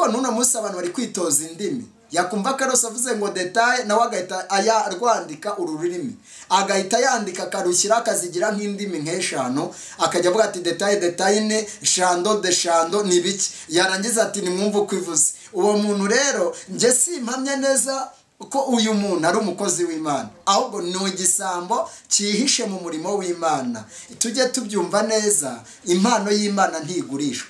Kuko n'uno munsi abantu bari kwitoza indimi, yakumva Karosi avuze ngo détail, nawe agahita rwandika uru rurimi, agahita yandika akarushyira, akazigira nk'indimi nk'eshanu, akajya avuga ati détail, détail, shando de shando ni biki, yarangiza ati nimwumve uko ivuze. Uwo muntu rero njye simpamya neza ko uyu muntu ari umukozi w'Imana, ahubwo ni igisambo cyihishe mu murimo w'Imana. Tujye tubyumva neza, impano y'Imana ntigurishwa.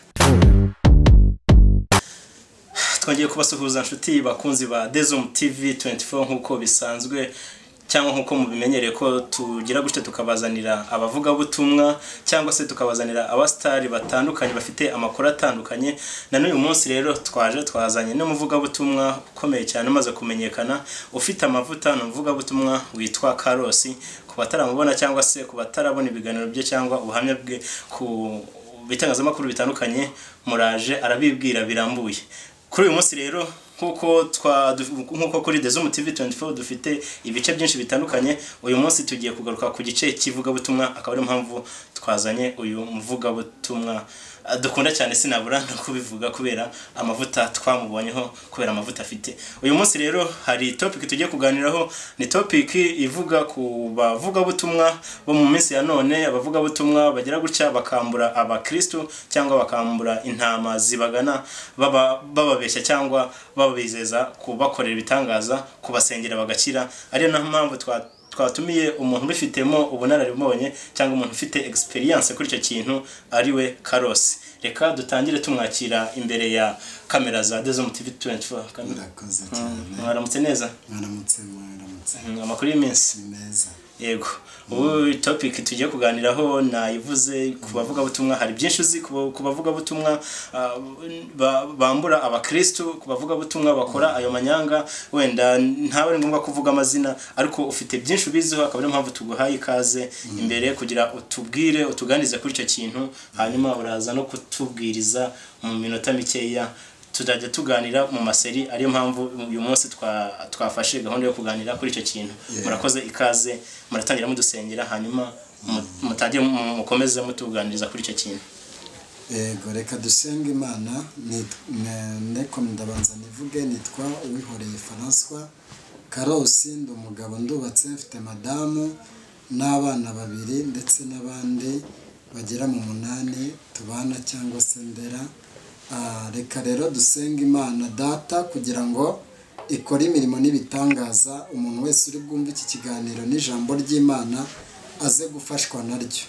Twongeye kubasuhuza nshuti bakunzi ba Dezum TV 24, nk'uko bisanzwe cyangwa nk'uko mubimenyereye ko tugira gutya tukabazanira abavugabutumwa cyangwa se tukabazanira abasitari batandukanye bafite amakuru atandukanye. Na n'uyu munsi rero twaje twazanye n'umuvugabutumwa ukomeye cyane umaze kumenyekana, ufite amavuta, ni umuvugabutumwa witwa Karosi. Ku bataramubona cyangwa se ku batarabona ibiganiro bye cyangwa ubuhamya bwe ku bitangazamakuru bitandukanye, muraje arabibwira birambuye. Kuri uyu munsi rero, nk'uko kuri Dezum TV 24 dufite ibice byinshi bitandukanye, uyu munsi tugiye kugaruka ku gice cy'ivugabutumwa, akaba ari impamvu twazanye uyu muvugabutumwa dukunda cyane, sinabura no kubivuga kubera amavuta twamubonyeho, kubera amavuta afite. Uyu munsi rero hari topic tugiye kuganiraho, ni topic ivuga ku bavugabutumwa bo mu minsi ya none, abavugabutumwa bagira gutya bakambura abakristo cyangwa bakambura intama zibagana, bababeshya cyangwa babizeza kubakorera ibitangaza, kubasengera bagakira. Ariyo naho mpamvu twatumiye umuntu ubifitemo ubunararibonye cyangwa umuntu ufite experience kuri icyo kintu, ariwe Karosi. Reka dutangire tumwakira imbere ya kamera za Dezum TV 24. Murakoze cyane. Mwaramutse neza? Mwaramutse, mwaramutse. Amakuru y'iminsi? Ni meza. Yego. Ubu topic tugiye kuganiraho nayivuze, ku bavugabutumwa. Hari byinshi uzi ku bavugabutumwa bambura abakristu, ku bavugabutumwa bakora ayo manyanga. Wenda ntawe ari ngombwa kuvuga amazina, ariko ufite byinshi ubiziho, akaba ariyo mpamvu tuguhaye ikaze imbere kugira utubwire, utuganize kuri icyo kintu. Hanyuma uraza no kutubwiriza mu minota mikeya. Tuzajya tuganira mu ma séries, ariyo mpamvu uyu munsi twafashe gahunda yo kuganira kuri icyo kintu. Murakoze, ikaze. Muratangira mudusengera, hanyuma mutangire mukomeze mutuganiriza kuri icyo kintu. Yego, reka dusenge Imana. Ndeko ndabanza nivuge, nitwa Uwihoreye François Karosi, ndi umugabo, ndubatse, mfite madamu n'abana babiri ndetse n'abandi bagera mu 8 tubana cyangwa se ndera. Reka rero dusenge Imana Data kugira ngo ikore imirimo n'ibitangaza, umuntu wese uri bwumve iki kiganiro n'ijambo ry'Imana aze gufashwa naryo.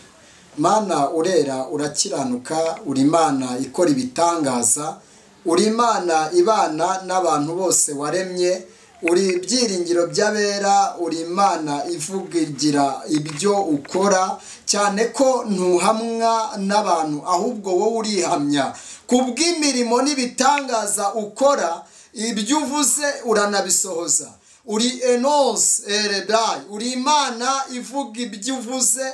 Mana, urera, urakiranuka, uri Imana ikora ibitangaza, uri Imana ibana n'abantu bose waremye, uri ibyiringiro by'abera, uri Imana ivugira ibyo ukora, cyane ko ntuhamwa n'abantu ahubwo wowe urihamya kubw'imirimo n'ibitangaza ukora. Ibyo uvuze uranabisohoza. Uri Enos Eredayi, uri Imana ivuga ibyo uvuze.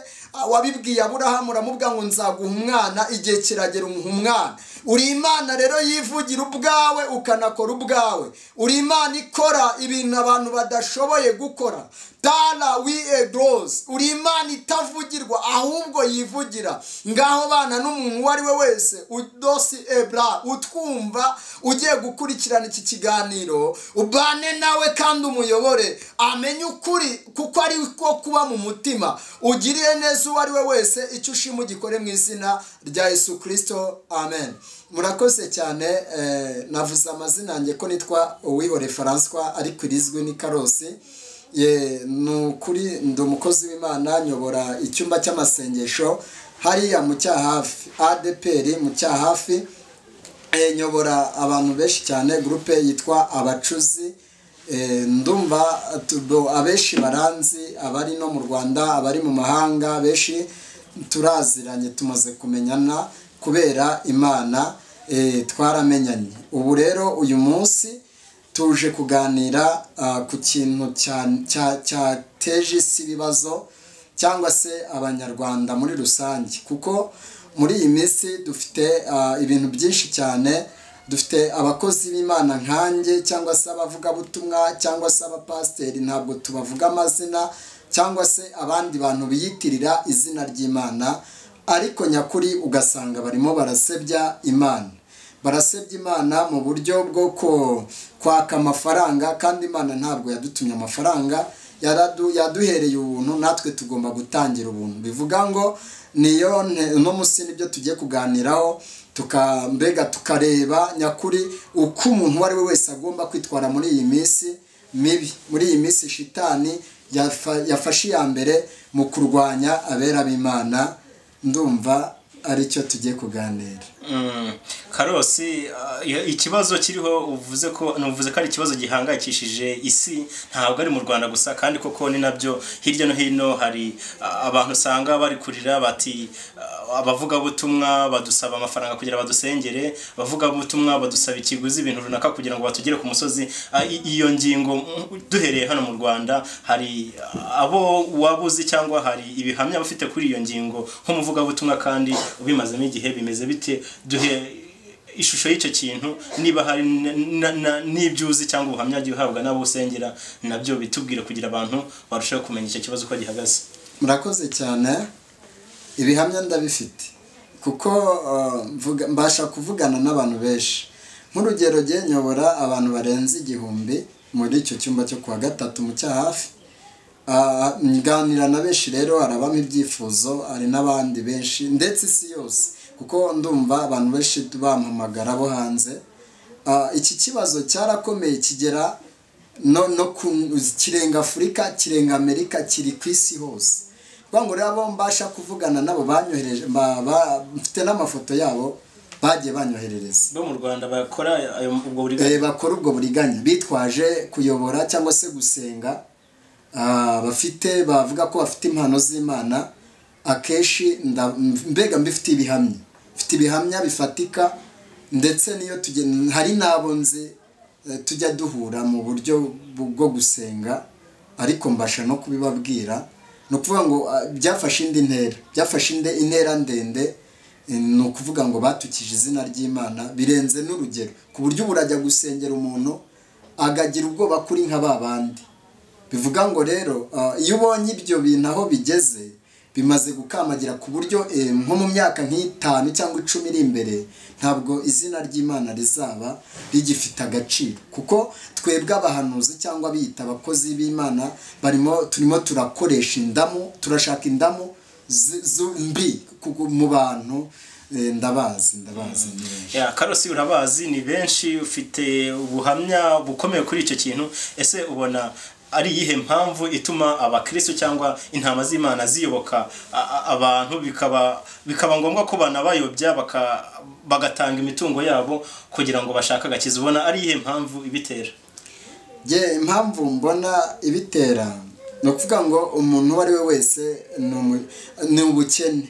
Wabibwiye Aburahamu, uramubwira ngo nzaguha umwana, igihe kiragera umuha umwana. Uri Imana rero yivugira ubwawe, ukanakora ubwawe. Uri Imana ikora ibintu abantu badashoboye gukora. Tara wi edroze, uri Imana itavugirwa ahubwo yivugira. Ngaho bana n'umuntu uwo ari we wese udosi ebra utwumva, ugiye gukurikirana iki kiganiro, ubane nawe kandi umuyobore amenye ukuri, kuko ari ko kuba mu mutima. Ugirire neza uwo ari we wese, icyo ushima ugikore mu izina rya Yesu Kristo, amen. Murakoze cyane. Navuze amazina yanjye ko nitwa Uwihore François, ariko irizwi ni Karosi. Ye, ni ukuri ndi umukozi w'Imana, nyobora icyumba cy'amasengesho hariya mu Cyahafi, ADPR mu Cyahafi. Nyobora abantu benshi cyane, groupe yitwa Abacuzi. Ndumva abenshi baranzi, abari no mu Rwanda, abari mu mahanga, benshi turaziranye, tumaze kumenyana kubera Imana, twaramenyanye. Ubu rero uyu munsi tuje kuganira ku kintu cyateje isi ibibazo cyangwa se Abanyarwanda muri rusange, kuko muri iyi minsi dufite ibintu byinshi cyane. Dufite abakozi b'Imana nkanjye cyangwa se abavugabutumwa cyangwa se abapasiteri, ntabwo tubavuga amazina, cyangwa se abandi bantu biyitirira izina ry'Imana, ariko nyakuri ugasanga barimo barasebya Imana. Barasebya Imana mu buryo bwo kwaka amafaranga, kandi Imana ntabwo yadutumye amafaranga, yaduhereye ubuntu, natwe tugomba gutangira ubuntu. Bivuga ngo niyo no musi nibyo tugiye kuganiraho, tukambega tukareba nyakuri uko umuntu uwo ari we wese agomba kwitwara muri iyi minsi mibi, muri iyi minsi shitani yafashe iya mbere mu kurwanya abera b'Imana. Ndumva aricyo tugiye kuganira. Karosi, ikibazo kiriho uvuze ko ari ikibazo gihangayikishije isi, ntabwo ari mu Rwanda gusa, kandi koko ni nabyo hirya no hino hari abantu usanga bari kurira bati abavugabutumwa badusaba amafaranga kugira badusengere, abavugabutumwa badusaba ikiguzi ibintu runaka kugira ngo batugere ku musozi. Iyo ngingo duhereye hano mu Rwanda, hari abo wabuzi cyangwa hari ibihamya bafite kuri iyo ngingo nk'umuvugabutumwa kandi ubimazemo igihe, bimeze bite? Duhe ishusho y'icyo kintu, niba hari n'ibyuzi cyangwa ubuhamya agiye uhabwa n'abo usengera, nabyo bitubwire kugira abantu barusheho kumenya icyo kibazo uko gihagaze. Murakoze cyane. Ibihamya ndabifite kuko mbasha kuvugana n'abantu benshi. Nk'urugero jye nyobora abantu barenze 1000 muri icyo cyumba cyo kuwa gatatu mu Cyahafi. Nganira na benshi rero, harabamo ibyifuzo, hari n'abandi benshi ndetse isi yose, kuko ndumva abantu benshi bampamagara bo hanze. Iki kibazo cyarakomeye, kigera no kirenga Afurika, kirenga Amerika, kiri ku isi hose. Ngo rero abo mbasha kuvugana nabo banyohereje, mfite n'amafoto yabo bagiye banyoherereza bo mu Rwanda bakora ubwo buriganya, bakora ubwo buriganya bitwaje kuyobora cyangwa se gusenga. Bafite bavuga ko bafite impano z'Imana. Akeshi mbega mbifite ibihamya, mfite ibihamya bifatika, ndetse niyo hari nabo nzi tujya duhura mu buryo bwo gusenga, ariko mbasha no kubibabwira. No kuvuga ngo byafashe indi ntera, byafashe intera ndende. Ni ukuvuga ngo batukije izina ry'Imana birenze n'urugero, ku buryo burajya gusengera umuntu agagira ubwoba kuri nka babandi. Bivuga ngo rero iyo ubonye ibyo bintu aho bigeze, bimaze gukamagira ku buryo nko mu myaka nk'itanu cyangwa 10 iri imbere, ntabwo izina ry'Imana rizaba rigifite agaciro, kuko twebwe abahanuzi cyangwa biyita abakozi b'Imana turimo turakoresha indamu, turashaka indamu mbi mu bantu. Ndabazi. Karosi, urabazi ni benshi, ufite ubuhamya bukomeye kuri icyo kintu. Ese ubona ari iyihe mpamvu ituma abakristo cyangwa intama z'Imana ziyoboka abantu bikaba ngombwa ko banabayobya bagatanga imitungo yabo kugira ngo bashake agakiza? Ubona ari iyihe mpamvu ibitera? Je, impamvu mbona ibitera ni ukuvuga ngo umuntu uwo ari we wese ni ubukene.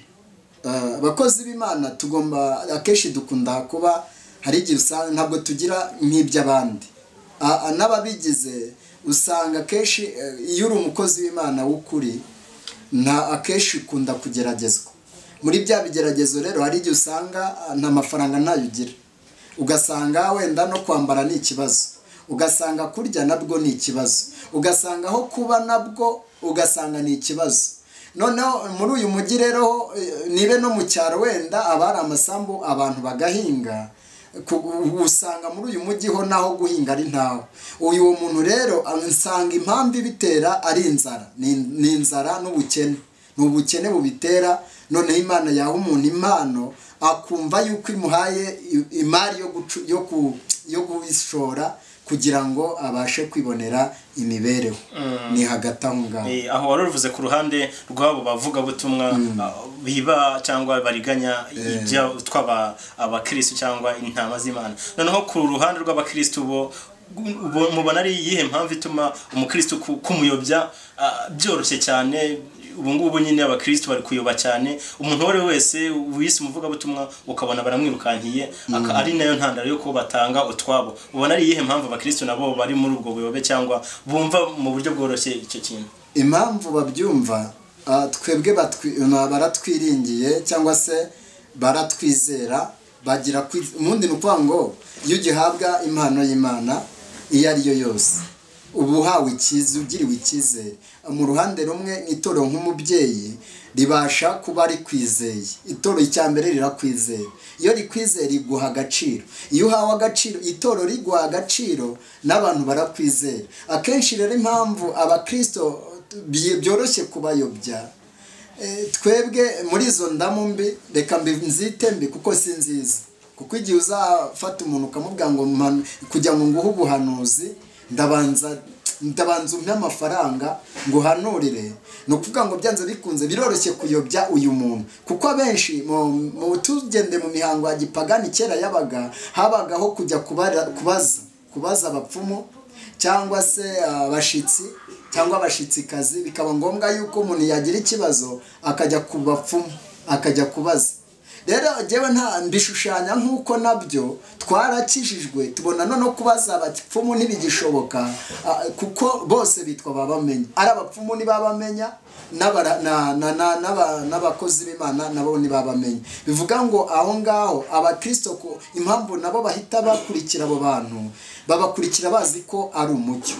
Abakozi b'Imana tugomba akenshi dukunda kuba hari igihe usanga ntabwo tugira nk'iby'abandi, n'ababigize usanga akenshi iyo uri umukozi w'Imana w'ukuri nta akenshi ukunda kugeragezwa. Muri bya bigeragezo rero hari igihe usanga nta mafaranga ntayo ugira, ugasanga wenda no kwambara ni ikibazo, ugasanga kurya nabwo ni ikibazo, ugasanga aho kuba nabwo ugasanga ni ikibazo. Noneho muri uyu mujyi rero nibe no mu cyaro wenda abari amasambu abantu bagahinga, usanga muri uyu mujyi ho naho guhinga ari ntaho. Uyu muntu rero nsanga impamvu ibitera ari inzara, ni inzara n'ubukene, ni ubukene bubitera. Noneho Imana yaha umuntu impano akumva yuko imuhaye imari yo gushora kugira ngo abashe kwibonera imibereho. Ni hagati aho ngaho. Aho wari uvuze ku ruhande rw'abo bavuga butumwa biba cyangwa bariganya ibyo twaba abakristo cyangwa intama z'Imana. Noneho ku ruhande rw'abakristo bo mubona ari iyihe mpamvu ituma umukristo kumuyobya byoroshye cyane? Ubu ngubu nyine abakristo bari kuyoba cyane, umuntu uwo ari wese wise umuvuga butumwa ukabona baramwirukankiye, ari nayo ntandaro yo ko batanga utwabo. Ubona ari iyihe mpamvu abakristo nabo bari muri ubwo buyobe cyangwa bumva mu buryo bworoshye icyo kintu? Impamvu babyumva, twebwe baratwiringiye cyangwa se baratwizera, bagira ubundi ni ukuvuga ngo iyo ugihabwa impano y'Imana iyo ari yo yose ubu uhawe icyizere, ugiriwe icyizere mu ruhande rumwe itorero nk'umubyeyi ribasha kuba rikwizeye. Itorero icya mbere rirakwizera, iyo rikwizeye riguha agaciro, iyo uhawe agaciro itorero riguha agaciro n'abantu barakwizera. Akenshi rero impamvu abakristo byoroshye kubayobya, twebwe muri izo ndamu mbi, reka nzite mbi kuko si nziza, kuko igihe uzafata umuntu ukamubwira ngo kugira ngo nguhe ubuhanuzi ndabanza umpe amafaranga nguhanurire, ni ukuvuga ngo byanze bikunze biroroshye kuyobya uyu muntu, kuko abenshi mu tugende mu mihango ya gipagani kera yabaga habagaho kujya kubaza abapfumu cyangwa se abashitsi cyangwa abashitsikazi, bikaba ngombwa yuko umuntu yagira ikibazo akajya ku bapfumu akajya kubaza. Rero njyewe nta mbishushanya nk'uko nabyo twarakijijwe tubona no kubaza abapfumu ntibigishoboka, kuko bose bitwa babamenya, ari abapfumu ntibabamenya n'abakozi b'Imana nabo ntibabamenya. Bivuga ngo aho ngaho abakristo ko impamvu nabo bahita bakurikira abo bantu, babakurikira bazi ko ari umucyo,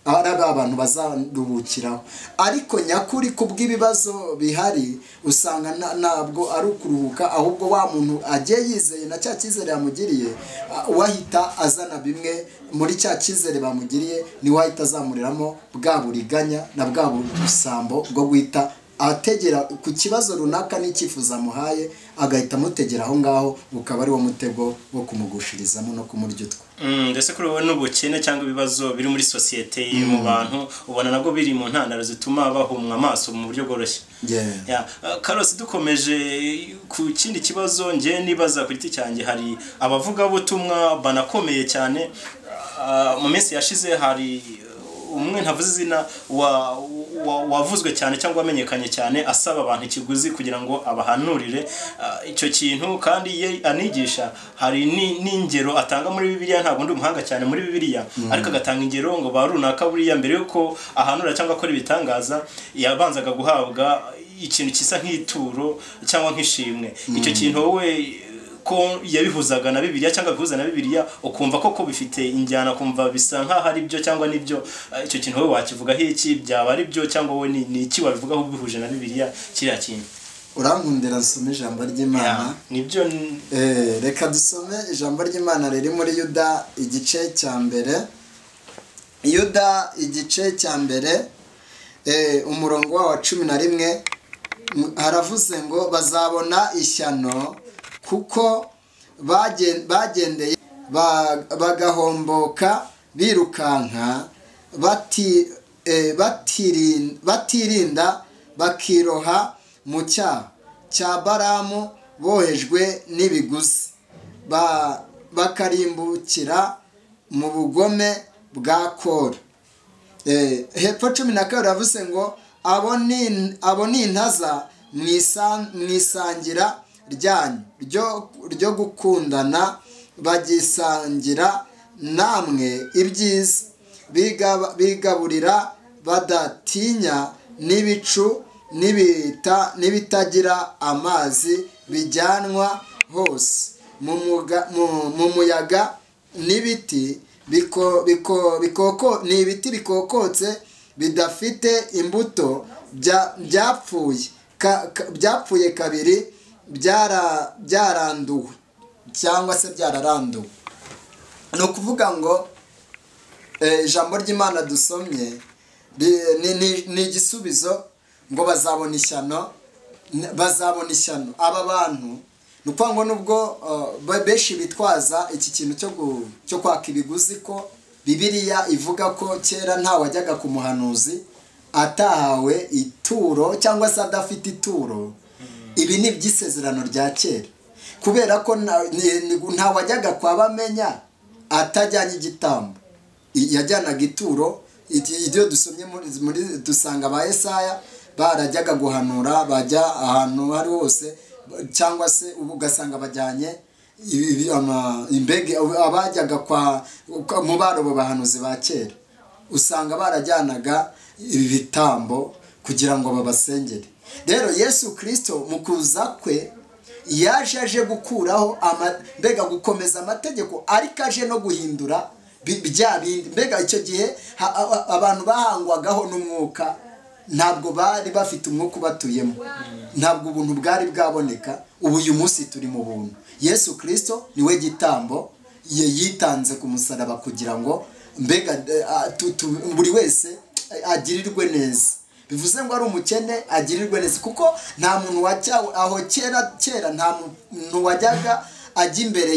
ari abantu bazaruhukiraho, ariko nyakuri kubw'ibibazo bihari usanga ntabwo ari ukuruhuka, ahubwo wa muntu agiye yizeye na cya cyizere yamugiriye, wahita azana bimwe muri cya cyizere bamugiriye, ni wahita azamuriramo bwa buriganya na bwa busambo bwo guhita ategera ku kibazo runaka n'icyifuzo amuhaye, agahita amutegera aho ngaho, ukaba ari wo mutego wo kumugushirizamo no kumurya utwe. Ndetse kuri wowe n'ubukene cyangwa ibibazo biri muri sosiyete mu bantu ubona nabwo biri mu ntandaro zituma bahumwa amaso mu buryo bworoshye. Karosi, dukomeje ku kindi kibazo nge nibaza ku giti cyanjye, hari abavugabutumwa banakomeye cyane. Mu minsi yashize hari umwe ntavuze izina wavuzwe cyane cyangwa wamenyekanye cyane asaba abantu ikiguzi kugira ngo abahanurire icyo kintu, kandi ye anigisha hari n'ingero atanga muri Bibiliya. Ntabwo ndi umuhanga cyane muri Bibiliya, ariko agatanga ingero ngo ba runaka buriya mbere yuko ahanura cyangwa akora ibitangaza yabanzaga guhabwa ikintu kisa nk'ituro cyangwa nk'ishimwe. Icyo kintu wowe ko yabihuzaga na Bibiliya cyangwa bihuza na Bibiliya, ukumva koko bifite injyana, kumva bisa nkaho ari byo cyangwa nibyo, icyo kintu wowe wakivugaho iki? Byaba ari byo cyangwa wowe ni iki wabivugaho bihuje na Bibiliya kiriya kintu? Urankundira nsome ijambo ry'Imana. Nibyo. Reka dusome ijambo ry'Imana riri muri Yuda igice cya mbere. Yuda igice cya mbere umurongo wa 11 haravuze ngo bazabona ishyano kuko bagendeye bagahomboka birukanka batirinda bakiroha mu cyaha cya Balamu bohejwe n'ibiguzi bakarimbukira mu bugome bwa Kora. Hepfo 12 ravuze ngo abo ni intaza mwisangira ryanyu ryo gukundana, bagisangira namwe ibyiza, bigaburira badatinya n'ibicu n'ibitagira amazi bijyanwa hose mu muyaga, n'ibiti n'ibiti bikokotse bidafite imbuto byapfuye kabiri byaranduwe cyangwa se byararanduwe. Ni ukuvuga ngo ijambo ry'Imana dusomye ni igisubizo ngo bazabona ishyano, bazabona ishyano aba bantu. Ni ukuvuga ngo nubwo benshi bitwaza iki kintu cyo kwaka ibiguzi, ko Bibiliya ivuga ko kera nta wajyaga ku muhanuzi atahawe ituro cyangwa se adafite ituro, ibi ni iby'isezerano rya kera, kubera ko nta wajyaga kwa bamenya atajyanye igitambo, yajyanaga ituro. Ibyo dusomye muri dusanga ba Yesaya barajyaga guhanura, bajya ahantu hari hose, cyangwa se ubu ugasanga bajyanye imbege. Abajyaga kwa mu barobo bahanuzi ba kera usanga barajyanaga ibitambo kugira ngo babasengere. Rero Yesu Kristo mu kuza kwe yaje aje gukuraho mbega gukomeza amategeko, ariko aje no guhindura bya bindi. Mbega icyo gihe abantu bahangwagaho n'umwuka ntabwo bari bafite umwuka ubatuyemo, ntabwo ubuntu bwari bwaboneka. Ubu uyu munsi turi mu buntu. Yesu Kristo niwe gitambo ye yitanze ku musaraba kugira ngo mbega buri wese agirirwe neza. Bivuze ngo ari umukene agirirwe neza, kuko nta muntu wajya aho kera nta muntu wajyaga ajya imbere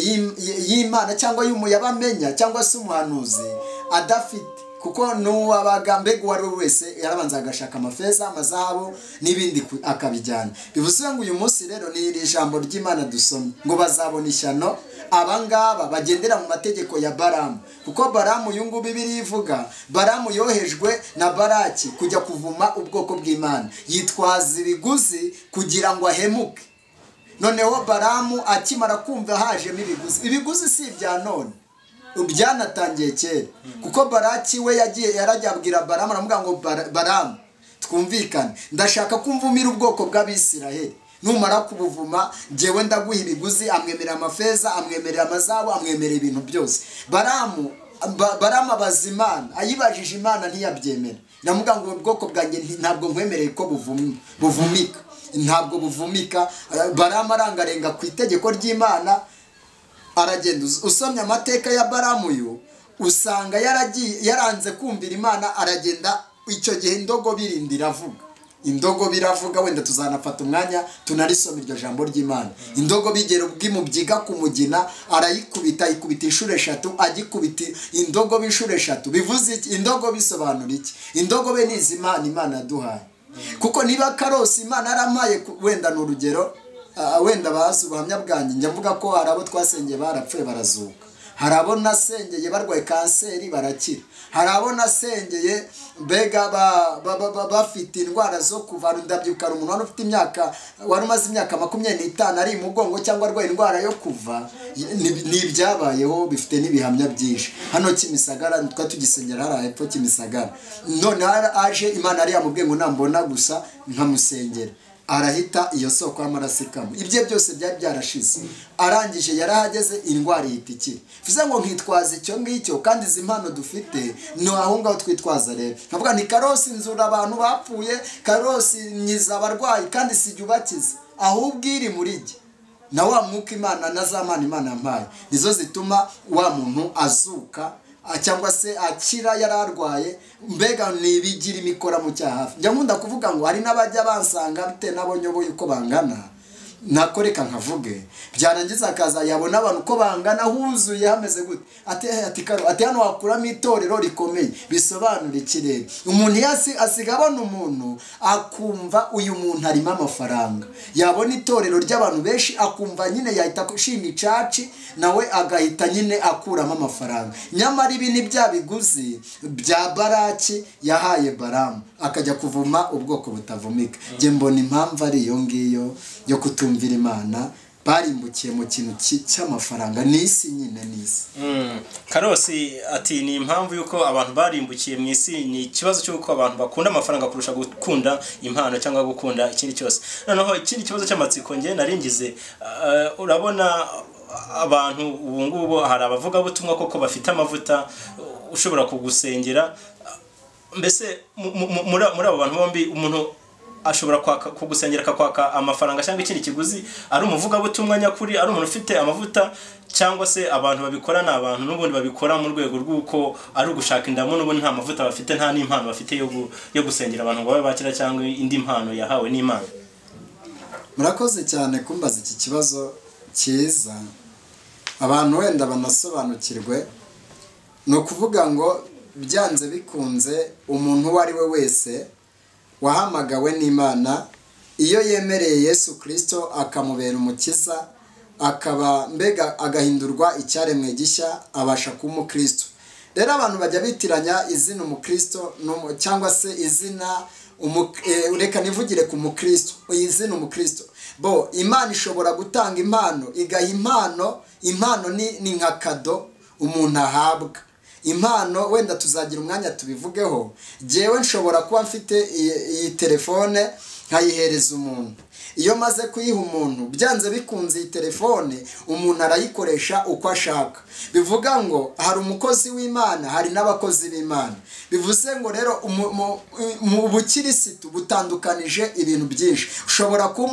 y'Imana cyangwa y'umuyabamenya cyangwa se umuhanuzi adafite, kuko n'uwabaga mbega uwo ari we wese yarabanza agashaka amafeza, amazahabu n'ibindi akabijyana. Bivuze ngo uyu munsi rero ni iri jambo ry'Imana dusomye ngo bazabona ishyano abangaba bagendera mu mategeko ya Baramu, kuko Baramu uyu nguyu Bibiliya ivuga Baramu yohejwe na Baraki kujya kuvuma ubwoko bw'Imana, yitwaza ibiguzi kugira ngo ahemuke. Noneho Baramu akimara kumva hajemo ibiguzi, ibiguzi si ibya none, byanatangiye kera, kuko Baraki we yagiye yarajya abwira Baramu aramubwira ngo Baramu twumvikane, ndashaka kumvumira ubwoko bw'Abisiraheli, numara kubuvuma njyewe ndaguha ibiguzi. Amwemerera amafeza, amwemerera amazabu, amwemerera ibintu byose. Baramu abaza Imana, ayibajije Imana ntiyabyemera, iramubwira ngo ubwoko bwanjye ntabwo nkwemereye ko buvumika, ntabwo buvumika. Baramu arangarenga ku itegeko ry'Imana aragenda. Usomye amateka ya Baramu uyu usanga yaranze kumvira Imana, aragenda. Icyo gihe indogobe irindi iravuga, indogobe iravuga, wenda tuzanafata umwanya tunarisoma iryo jambo ry'Imana. Indogobe igera ubwimubyiga ku mugina arayikubita, ayikubita inshuro eshatu, agikubita indogobe inshuro eshatu. Bivuze iki? Indogobe isobanura iki? Indogobe ni izi Imana Imana yaduhaye, kuko niba Karosi Imana yarampaye, wenda ni urugero, wenda bazi ubuhamya bwanjye, njya mvuga ko hari abo twasengeye barapfuye barazuka, hari abo nasengeye barwaye kanseri barakira, hari abo nasengeye mbega bafite indwara zo kuva. Ndabyuka umuntu wari ufite imyaka, wari umaze imyaka 25 ari mugongo cyangwa arwaye indwara yo kuva. Ni ibyabayeho, bifite n'ibihamya byinshi. Hano Kimisagara twa tugisengera hari hepfo Kimisagara, none aje Imana ari yamubwiye ngo nambona gusa nkamusengera arahita iyo soko y'amaraso ikama, ibye byose byari byarashize. Arangije yarahageze indwara ihita ikira. Bivuze ngo nkitwaza icyo ngicyo, kandi izi mpano dufite ni aho ngaho twitwaza. Rero nkavuga nti Karosi nzura abantu bapfuye, Karosi nyiza abarwayi, kandi sijya ubakiza, ahubwo iri muri jye na wa mwuka Imana na za mpano Imana yampaye nizo zituma wa muntu azuka cyangwa se akira yararwaye. Mbega nibigira imikora mu cyaha hafi. Njya nkunda kuvuga ngo hari n'abajya bansanga bite nabo nyoboye uko bangana, nakoreka nkavuge byarangiza akaza yabona abantu uko bangana huzuye hameze gute, ati Karo, ati hano wakuramo itorero rikomeye. Bisobanura ikirere umuntu asiga abona umuntu akumva uyu muntu arimo amafaranga, yabona itorero ry'abantu benshi akumva nyine yahita ashinga icaci nawe agahita nyine akuramo amafaranga. Nyamara ibi ni bya biguzi bya Baraki yahaye Baramu akajya kuvuma ubwoko butavumika. Njye mbona impamvu ari iyo ngiyo yo kutumvira Imana, barimbukiye mu kintu cy'amafaranga n'isi nyine n'isi. Karosi ati ni impamvu yuko abantu barimbukiye mu isi ni ikibazo cy'uko abantu bakunda amafaranga kurusha gukunda impano cyangwa gukunda ikindi cyose. Noneho ikindi kibazo cy'amatsiko nge naringize, urabona abantu ubu ngubu hari abavuga butumwa koko bafite amavuta ushobora kugusengera, mbese muri abo bantu bombi umuntu ashobora kugusengera akakwaka amafaranga cyangwa ikindi kiguzi, ari umuvugabutumwa nyakuri, ari umuntu ufite amavuta, cyangwa se abantu babikora ni abantu n'ubundi babikora mu rwego rw'uko ari ugushaka indamu, n'ubundi nta mavuta bafite, nta n'impano bafite yo gusengera abantu ngo babe bakira cyangwa indi mpano yahawe n'Imana. Murakoze cyane kumbaza iki kibazo cyiza, abantu wenda banasobanukirwe. Ni ukuvuga ngo byanze bikunze umuntu uwo ari we wese wahamagawe n'Imana, iyo yemereye Yesu Kristo akamubera umukiza, akaba mbega agahindurwa icyaremwe gishya, abasha kuba umukristo. Rero abantu bajya bitiranya izina umukristo cyangwa se izina reka nivugire ku mukristo, izina umukristo. Bo Imana ishobora gutanga impano, igaha impano. Impano ni nka kado umuntu ahabwa. Impano wenda tuzagira umwanya tubivugeho. Jewe nshobora kuba mfite iyi telefone nkayihereza umuntu. Iyo maze kuyiha umuntu, byanze bikunze iyi telefone umuntu arayikoresha uko ashaka. Bivuga ngo hari umukozi w'Imana, hari n'abakozi b'Imana. Bivuze ngo rero mu bukirisitu butandukanije ibintu byinshi. Ushobora kuba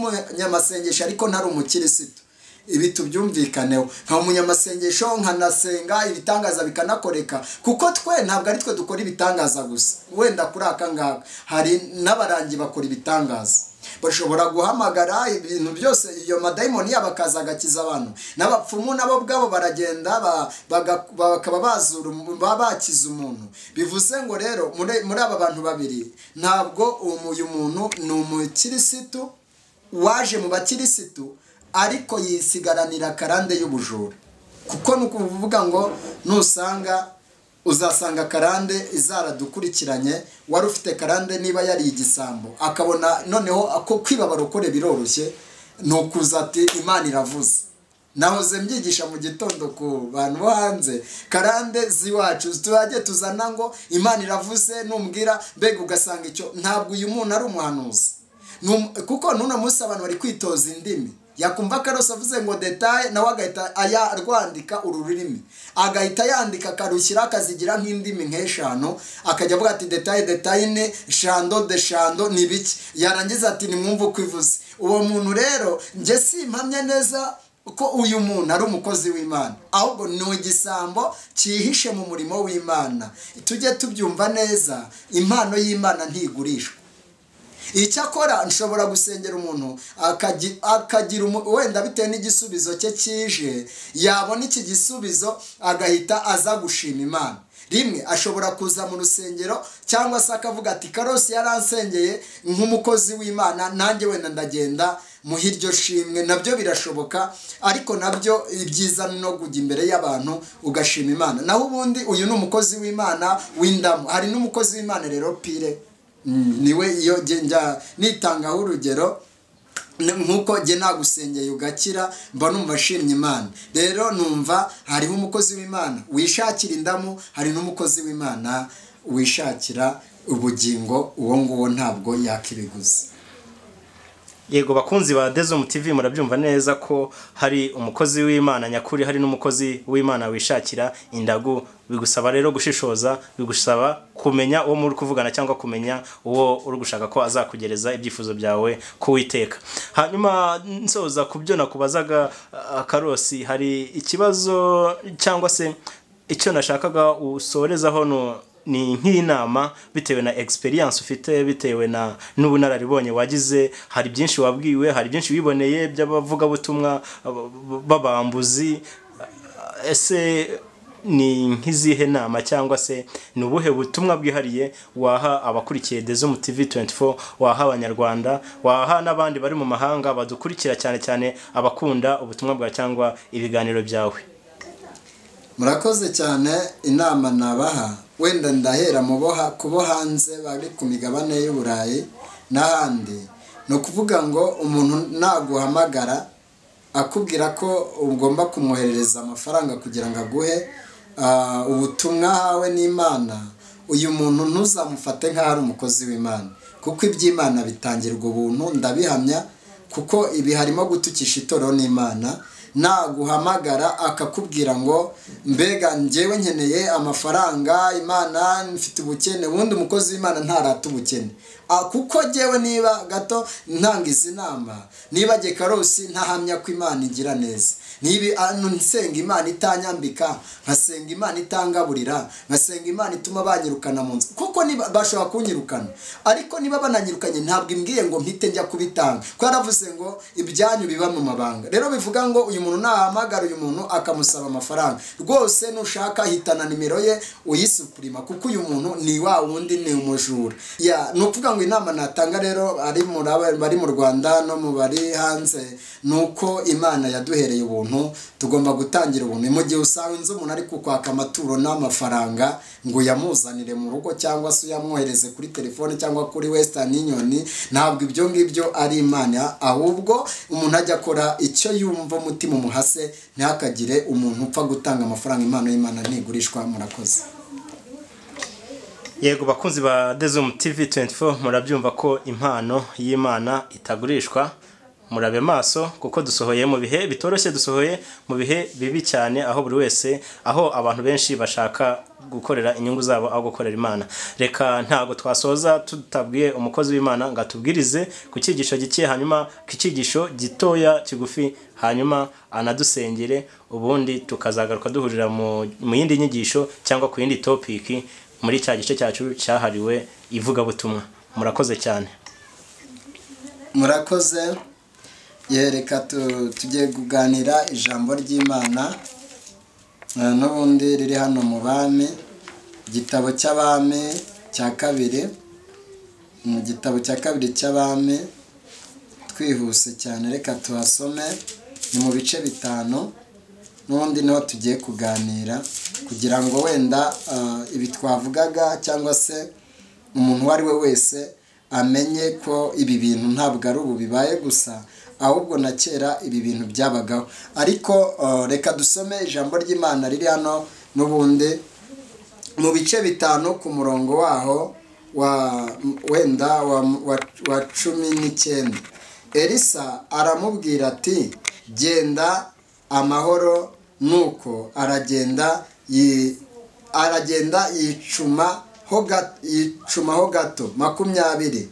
umunyamasengesho ariko ntari umukirisitu. Ibi tubyumvikaneho. Nka umunyamasengesho nkanasenga ibitangaza bikanakoreka, kuko twe ntabwo ari twe dukora ibitangaza gusa. Wenda kuri aka ngaka hari n'abarangi bakora ibitangaza, bashobora guhamagara ibintu byose, iyo madayimoni yabakaza agakiza abantu. N'abapfumu nabo ubwabo baragenda bakaba bazura bakiza umuntu. Bivuze ngo rero muri aba bantu babiri ntabwo uyu muntu ni umukirisitu waje mu bakirisitu, ariko yisigaranira karande y'ubujura. Kuko nukuvuga ngo nusanga uzasanga karande izaradukurikiranye, wari ufite karande niba yari igisambo akabona noneho ako kwibabara ukore biroroshye, nukuza ati Imana iravuze. Nahoze mbyigisha mu gitondo ku bantu bo hanze, karande ziwacu tujye tuzana ngo Imana iravuze, numbwira mbega ugasanga icyo ntabwo uyu muntu ari umuhanuzi. Kuko nuno munsi abantu bari kwitoza indimi, yakumva Karosi avuze ngo detail, nawe agahita ayarwandika ururimi, agahita yandika akarushyira akazigira nk'indimi nk'eshanu, akajya avuga ati detail detail shando de shando ni biki, yarangiza ati nimwumve uko ivuze. Uwo muntu rero nje simpamye neza ko uyu muntu ari umukozi w'Imana, ahubwo ni igisambo cyihishe mu murimo w'Imana. Tujye tubyumva neza, impano y'Imana ntigurishwa. Icyakora nshobora gusengera umuntu akagira wenda bitewe n'igisubizo cye kije, yabona iki gisubizo agahita aza gushima Imana. Rimwe ashobora kuza mu rusengero cyangwa se akavuga ati Karosi yaransengeye nk'umukozi w'Imana, nanjye wenda ndagenda muhiryo shimwe. Nabyo birashoboka, ariko nabyo ibyiza no kujya imbere y'abantu ugashima Imana. Naho ubundi uyu ni umukozi w'Imana w'indamu. Hari n'umukozi w'Imana rero pire, niwe iyo njya nitangaho urugero, nkuko jye nagusengeye ugakira mba numva nshimye Imana. Rero numva hariho umukozi w'Imana wishakira indamu, hari n'umukozi w'Imana wishakira ubugingo, uwo nguwo ntabwo yakibiguza. Yego bakunzi ba Dezum TV, murabyumva neza ko hari umukozi w'Imana nyakuri, hari n'umukozi w'Imana wishakira indagu. Bigusaba rero gushishoza, bigusaba kumenya uwo muri kuvugana cyangwa kumenya uwo uri gushaka ko azakugereza ibyifuzo byawe kuwiteka. Hanyuma nsoza kubyo nakubazaga Karosi, hari ikibazo cyangwa se icyo nashakaga usorezaho no ni nk'inama bitewe na experience ufite, bitewe na n'ubunararibonye wagize. Hari byinshi wabwiwe, hari byinshi wiboneye by'abavuga butumwa babambuzi. Ese ni nk'izihe nama cyangwa se ni ubuhe butumwa bwihariye waha abakurikiye Dezum TV 24, waha abanyarwanda, waha n'abandi bari mu mahanga badukurikira, cyane cyane abakunda ubutumwa bwa cyangwa ibiganiro byawe? Murakoze cyane. Inama nabaha wenda ndahera muboha kubo hanze bari ku migabane y'Uburayi n'ahandi, no kuvuga ngo umuntu naguhamagara akubwira ko ugomba kumwoherereza amafaranga kugira ngo aguhe ubutumwa hawe n'Imana, uyu muntu ntuzamufate nk'aho ari umukozi w'Imana, kuko iby'Imana bitangirwa ubuntu, ndabihamya, kuko ibi harimo gutukisha itorero n'Imana. Naguhamagara akakubwira ngo mbega njyewe nkeneye amafaranga, Imana mfite ubukene, ubundi umukozi w'Imana ntarata ubukene. Kuko njyewe niba gato ntanga izi nama, niba jye Karosi ntahamya ko Imana igira neza, niba nsenga Imana itanyambika, nkasenga Imana itangaburira, nkasenga Imana ituma banyirukana mu nzu, kuko niba bashobora kunyirukana, ariko niba bananyirukanye ntabwo imbwiye ngo mpite njya kubitanga, kuko yaravuze ngo ibyanyu biba mu mabanga. Rero bivuga ngo uyu muntu nahamagara uyu muntu akamusaba amafaranga, rwose nushaka hitana nimero ye uyisupurima, kuko uyu muntu ni wa wundi, ni umujura. Ya nukuvuga ngo inama natanga rero ari bari mu Rwanda no mu bari hanze, nuko Imana yaduhereye ubuntu, tugomba gutangira ubuntu. Mu gihe usanze umuntu ari kukwaka amaturo n'amafaranga ngo yamuzanire mu rugo cyangwa se uyamwohereze kuri telefone cyangwa kuri Western Union, ntabwo ibyo ngibyo ari Imana, ahubwo umuntu ajya akora icyo yumva umutima umuhase, ntihakagire umuntu upfa gutanga amafaranga. Impano y'Imana ntigurishwa. Murakoze. Yego bakunzi ba Dezum TV 24, murabyumva ko impano y'Imana itagurishwa. Murabe maso kuko dusohoye mu bihe bitoroshye, dusohoye mu bihe bibi cyane, aho buri wese, aho abantu benshi bashaka gukorera inyungu zabo aho gukorera Imana. Reka ntago twasoza tutabwiye umukozi w'Imana ngo atubwirize ku cyigisho gike, hanyuma ku cyigisho gitoya kigufi, hanyuma anadusengere, ubundi tukazagaruka duhurira mu yindi nyigisho cyangwa ku yindi topic muri cya gice cyacu cyahariwe ivugabutumwa. Murakoze cyane. Murakoze. Yereka tugiye kuganira ijambo ry'Imana n'ubundi riri hano mu Bami, igitabo cy'Abami cya kabiri, mu gitabo cya kabiri cy'Abami. Twihuse cyane reka tuhasome, ni mu bice 5 n'ubundi niho tugiye kuganira, kugira ngo wenda ibi twavugaga cyangwa se umuntu uwo ari we wese amenye ko ibi bintu ntabwo ari ubu bibaye gusa, ahubwo na kera ibi bintu byabagaho. Ariko reka dusome ijambo ry'Imana riri hano n'ubundi mu bice 5 ku murongo waho wa wenda wa 19. Elisa aramubwira ati genda amahoro. Nuko aragenda yicumaho gato 20.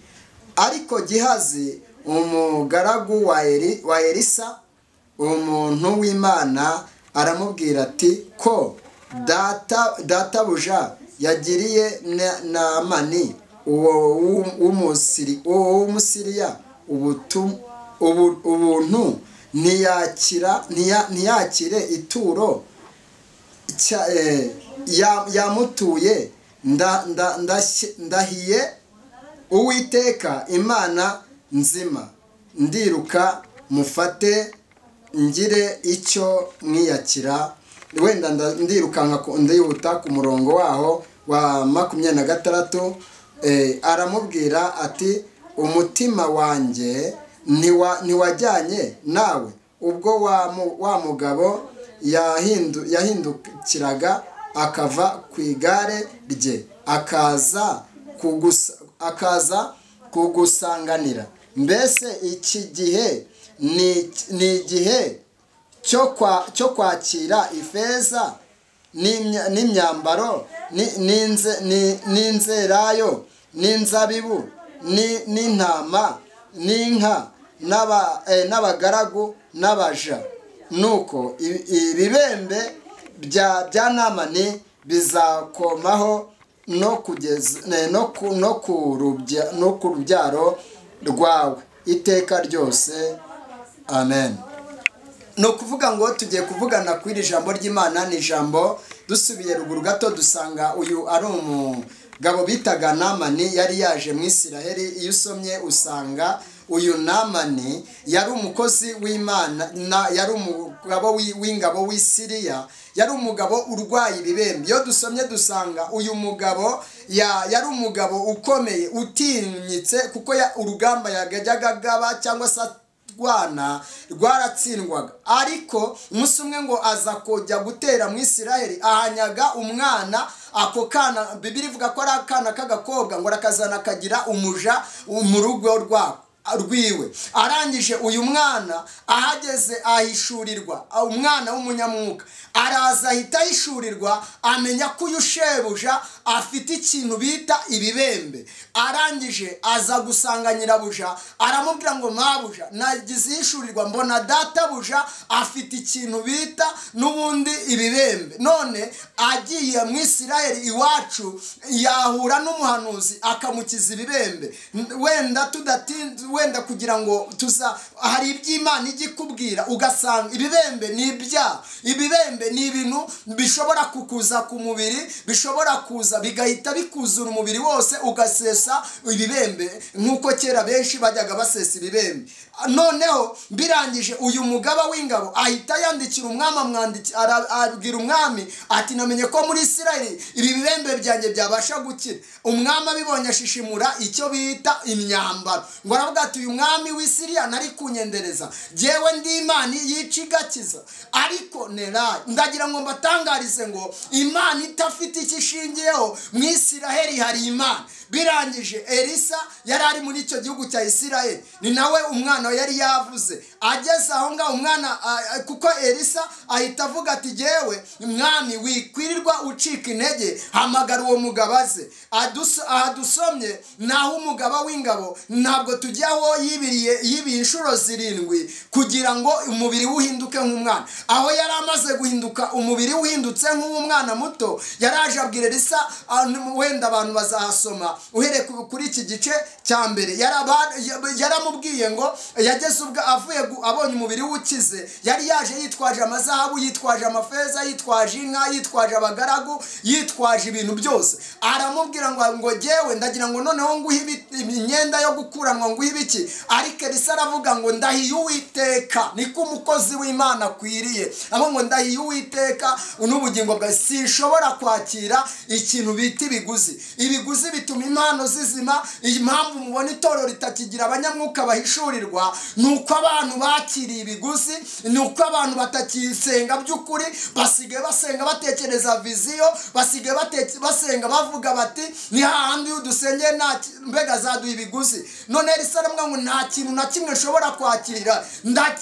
Ariko Gihazi umugaragu wa Elisa umuntu w'Imana aramubwira ati ko databuja yagiriye Naamani uwo w'Umusiriya ubuntu ntiyakire ituro yamutuye, ndahiye Uwiteka Imana nzima, ndiruka mufate ngire icyo mwiyakira. Wenda ndirukanka ndihuta ku murongo waho wa 26. Aramubwira ati umutima wanjye ntiwajyanye nawe ubwo wa mugabo yahindukiraga akava ku igare rye akaza kugusanganira. Mbese iki gihe ni igihe cyo kwakira ifeza n'imyambaro n'inzerayo n'inzabibu n'intama n'inka n'abagaragu n'abaja. Nuko ibibembe bya Naamani bizakomaho no kugeza no ku rubyaro rwawe iteka ryose. Amen. No kuvuga ngo tugiye kuvugana kuri ijambo ry'Imana. Ni ijambo dusubiye ruguru gato dusanga uyu ari umugabo bitaga Naamani, yari yaje mu Isiraheli. Iyo usomye usanga uyu Naamani yari umukozi w'Imana, yari umugabo w'ingabo w'Isiriya, yari umugabo urwaye ibibembe. Iyo dusomye dusanga uyu mugabo yari umugabo ukomeye utinyitse, kuko urugamba yajyaga agaba cyangwa se rwana rwaratsindwaga. Ariko umunsi umwe ngo aza kujya gutera mu Isiraheli, ahanyaga umwana. Ako kana Bibiliya ivuga ko ari akana k'agakobwa, ngo arakazana kagira umuja mu rugo rwako rwiwe. Arangije uyu mwana ahageze ahishurirwa, umwana w'umunyamwuka araza ahita ahishurirwa, amenya ko uyu shebuja afite ikintu bita ibibembe. Arangije aza gusanga nyirabuja, aramubwira ngo mabuja, nagize ihishurirwa mbona databuja afite ikintu bita n'ubundi ibibembe, none agiye mu Isiraheli iwacu yahura n'umuhanuzi akamukiza ibibembe. Wenda tudatinze, wenda kugira ngo tuza hari iby'Imana igikubwira, ugasanga ibibembe ni ibyaha. Ibibembe ni ibintu bishobora kukuza ku mubiri, bishobora kuza bigahita bikuzura umubiri wose ugasesa ibibembe, nkuko kera benshi bajyaga basesa ibibembe. Noneho birangije uyu mugaba w'ingabo ahita yandikira umwami, abwira umwami ati namenye ko muri Isiraheli ibi bibembe byanjye byabasha gukira. Umwami abibonye ashishimura icyo bita imyambaro, ngo aravuga ati uyu mwami w'Isiriya nari kunyendereza, jewe ndi Imana yica igakiza, ariko nera Ndagira ngo mbatangarize ngo Imana itafite icyo ishingiyeho mu Isiraheli hari Imana. Birangije Elisa yari ari muri icyo gihugu cya Isiraheli, ni nawe umwana yari yavuze. Ageze aho ngaho umwana, kuko Elisa ahita avuga ati jyewe mwami wikwirirwa ucika intege, hamagara uwo mugabo aze. Aha dusomye naho umugaba w'ingabo ntabwo tujyaho yibiye inshuro 7 kugira ngo umubiri uhinduke nk'umwana. Aho yari amaze guhinduka umubiri uhindutse nk'umwana muto, yaraje abwira Elisa, wenda abantu bazahasoma uhereye kuri iki gice cya mbere. Yaramubwiye ngo yageze ubwo avuye abonye umubiri ukize, yari yaje yitwaje amazahabu, yitwaje amafeza, yitwaje inka, yitwaje abagaragu, yitwaje ibintu byose. Aramubwira ngo jyewe ndagira ngo noneho nguhe imyenda yo gukuranwa, nguhe ibiki. Ariko Elisa aravuga ngo ndahiye Uwiteka, niko umukozi w'Imana akwiriye. Aho ngo ndahiye Uwiteka n'ubugingo bwawe, sinshobora kwakira ikintu bita ibiguzi. Ibiguzi bituma impano zizima. Impamvu mubona itorero ritakigira abanyamwuka bahishurirwa nuko abantu bakiriye ibiguzi, nuko abantu batakisenga by'ukuri, basigaye basenga batekereza viziyo, basigaye basenga bavuga bati ni hahandi udusengeye nta mbega zaduha ibiguzi. None Elisa aramubwira ngo nta kintu na kimwe nshobora kwakira,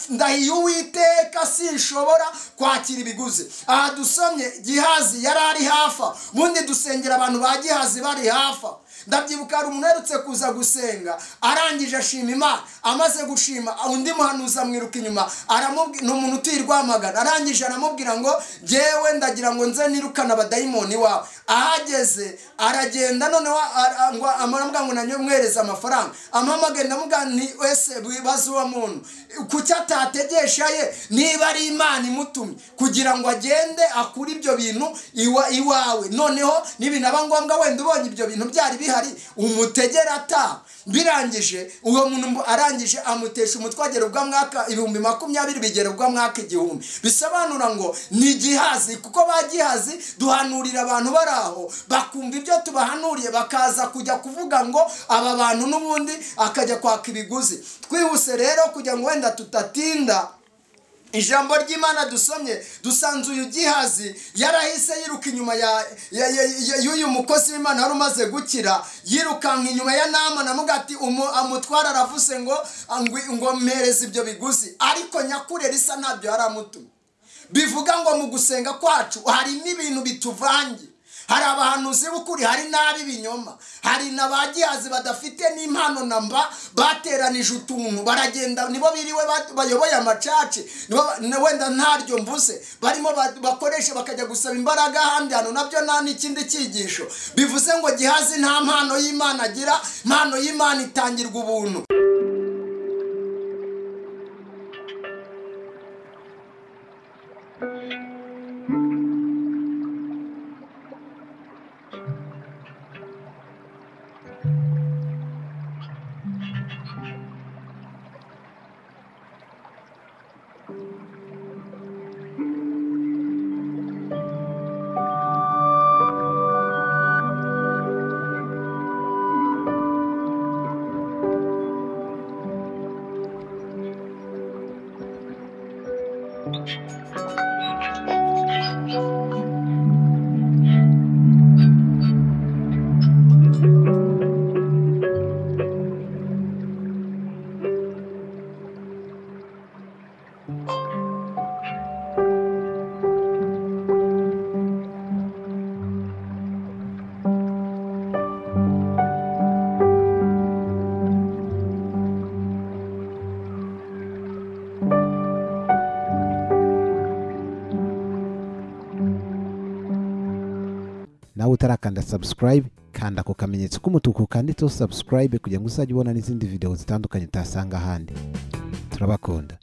ndahiye Uwiteka sinshobora kwakira ibiguzi. Aha dusomye Gihazi yari ari hafa, ubundi dusengera abantu ba Gihazi bari hafa. Ndabyibuka hari umuntu uherutse kuza gusenga, arangije ashima Imana, amaze gushima undi muhanuzi amwiruka inyuma, aramubwira, ni umuntu utuye Rwamagana, arangije aramubwira ngo jyewe ndagira ngo nze nirukane abadayimoni wawe. Ahageze aragenda noneho ngo aramubwira ngo nanjye mwereze amafaranga, ampamagaye ndamubwira nti ese wibaza uwo muntu kuki atategesha ye niba ari Imana imutumye kugira ngo agende akure ibyo bintu iwawe, noneho nibinaba ngombwa wenda ubonye ibyo bintu byari bihari umutegera ata. Birangije uwo muntu arangije amutesha umutwe agera ubwa mwaka 20,000 bigera ubwa mwaka 1000. Bisobanura ngo ni Gihazi, kuko ba Gihazi duhanurira abantu baraho bakumva ibyo tubahanuriye bakaza kujya kuvuga ngo aba bantu n'ubundi akajya kwaka ibiguzi. Twihuse rero kugira ngo wenda tutatinda. Ijambo ry'Imana dusomye dusanze uyu Gihazi yarahise yiruka inyuma y'uyu mukozi w'Imana wari umaze gukira, yirukanka inyuma ya Namani amuga ati amutwara aravuze ngo mpereze ibyo biguzi, ariko nyakuri Elisa ntabyo yaramutumye. Bivuga ngo mu gusenga kwacu hari n'ibintu bituvangiye. Hari abahanuzi b'ukuri, hari n'ab'ibinyoma, hari n'abagihazi badafite n'impano namba, bateranije utuntu baragenda, nibo biriwe bayoboye amacaci, wenda ntaryo mvuze, barimo bakoresha bakajya gusaba imbaraga ahandi hantu, nabyo nta n'ikindi cyigisho. Bivuze ngo Gihazi nta mpano y'Imana agira, impano y'Imana itangirwa ubuntu. Nawe utarakanda subscribe, kanda ku kamenyetso k'umutuku kanditseho subscribe kugira ngo uzajye ubona n'izindi video zitandukanye utasanga ahandi. Turabakunda.